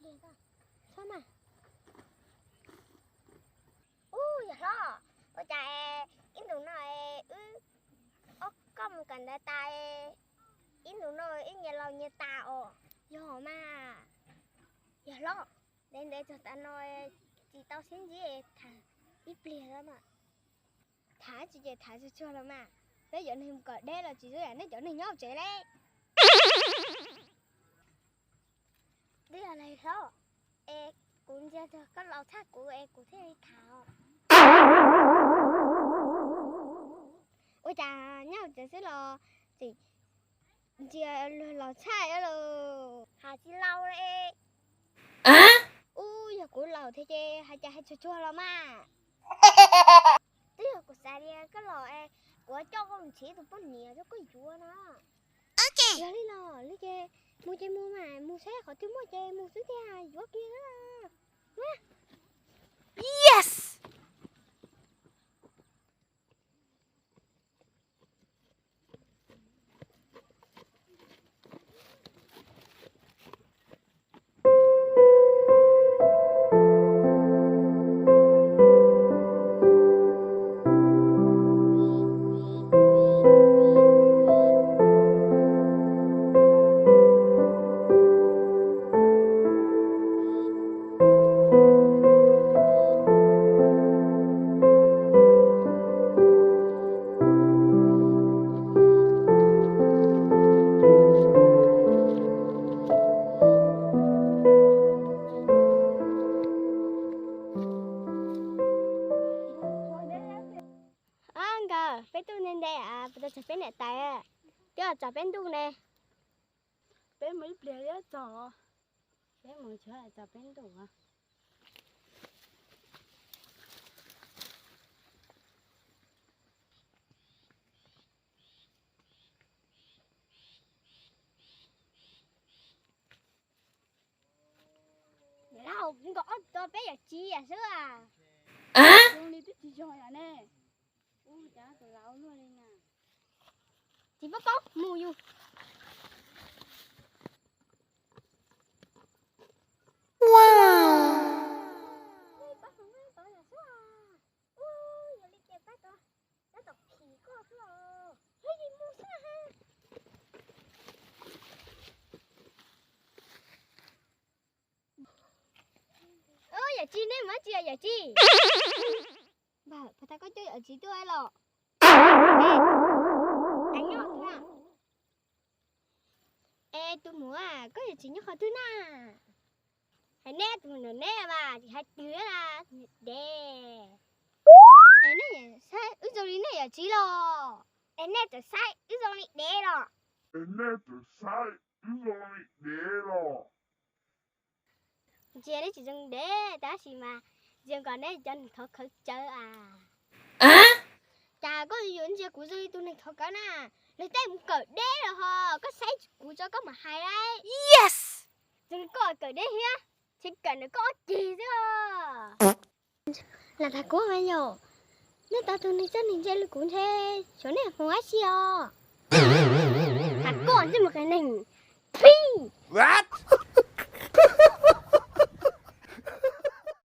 Ub, yawg hlob, ua cas ib ntus no wb ob koj mus kawm ntawv tas, ib ntus no wb nyias laus nyias tas os? Yog mas. Yawg hlob, ntev ntev txog tav no tsis tau sib ntsib, tham ib pliag los mas. Tham tsis ces tham tsuag tsuag los mas. Peb cov neeg mus kawm deb los tsis zoo yam nej cov neeg nyob tsev li. Twb yog li hlob, es kuv ntsia txog koj laus tshaj kuv es kuv thiaj li tham. Ua cas nyob tsev xwb los tseem ntsia luag laus tshaj los? Hais tsis laus li. Ub, yog kuv laus thiab ces hais cas hais tsuag tsuag los mas. Twb yog kuv xav tias koj laus es kuv coj koj mus nrhiav tus poj niam rau koj yuav no. Yog li los li ces mus ces mus mas, mus saib qhov twg muaj ces mus xwb tiag, yuav kiag. Yes! Ab nkawd, peb tuaj ntev ntev puas tau txog peb niam tais, twb txog peb ntuj ne. Peb mus ib pliag thiab txog. Peb mus txog peb ntuj. Laus, nkawd ob tug peb yawm txiv xwb. Zoo li twb tsis yog yom ne. Ub, cas tus laus luaj li na. Tsis paub paub mus yus. Ub, yog li ces pab tau, tab tom phim koj xwb os. Ub, yus mus xwb ha. Ub, yawm txiv, nej mus dab tsi yawm txiv? Npawg, puas tau koj coj yawm txiv tuaj los? Es tus muam, koj yawm txiv nyob qhov twg na? Hais neb tus muam neb mas tsis hais twg na, dev. Es nej saib wb zoo li nej yawm txiv los? Es nej txawm saib wb zoo li dev los? Es nej txawm saib wb zoo li dev los? Ntsia neb tsis zoo dev tab sis mas zoo nkaus neb cov neeg thov khawv cawv a. Cas koj yuav ntsia kuv zoo li tus neeg thov khawv na? Luag tej mus kawm deb los ho, koj saib kuv tso koj mam hais lauj. Yes! Zoo li koj kawm deb thiab, tseem kawm ntawm koj ob ceg xwb os. Lam tham kuv mas yom, nej tau tus neeg txawj neeg ntse li kuv ntshe xyov nej hmoov dab tsi os. Tham koj ntsej muag qias neeg. Phij!